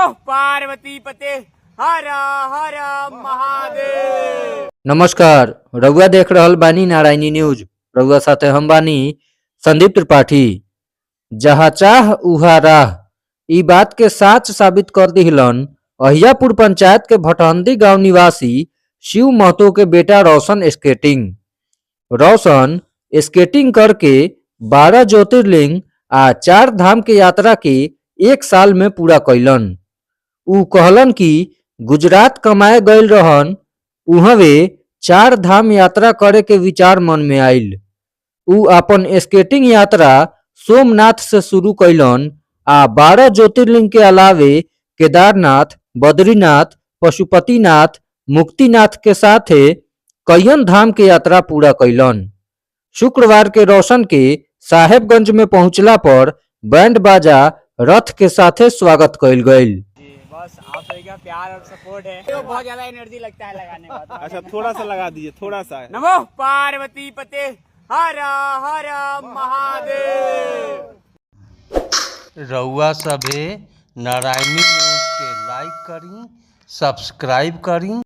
नमो पार्वती पते, हर हर महादेव। नमस्कार, रउआ देख रहल बानी नारायणी न्यूज। रउआ साथे हम बानी संदीप त्रिपाठी। जहाँ चाह उहा राह, ई बात के साच साबित कर दिहलन अहियापुर पंचायत के भटहंदी गांव निवासी शिव महतो के बेटा रोशन स्केटिंग। रोशन स्केटिंग करके 12 ज्योतिर्लिंग आ 4 धाम के यात्रा के एक साल में पूरा कैलन। ऊ कहलन कि गुजरात कमाए गईल रहन, उहवे 4 धाम यात्रा करे के विचार मन में आईल। ऊ अपन स्केटिंग यात्रा सोमनाथ से शुरू कैलन आ 12 ज्योतिर्लिंग के अलावे केदारनाथ, बद्रीनाथ, पशुपतिनाथ, मुक्तिनाथ के साथे कईयन धाम के यात्रा पूरा कैलन। शुक्रवार के रोशन के साहेबगंज में पहुंचला पर बैंड बाजा रथ के साथे स्वागत कइल गईल। जी, बस आप सभी का प्यार और सपोर्ट है तो बहुत ज्यादा एनर्जी लगता है लगाने का। अच्छा, थोड़ा सा लगा दीजिए, थोड़ा सा। नमो पार्वती पते, हर हर महादेव। रउआ सभे नारायणी न्यूज़ के लाइक करी, सब्सक्राइब करी।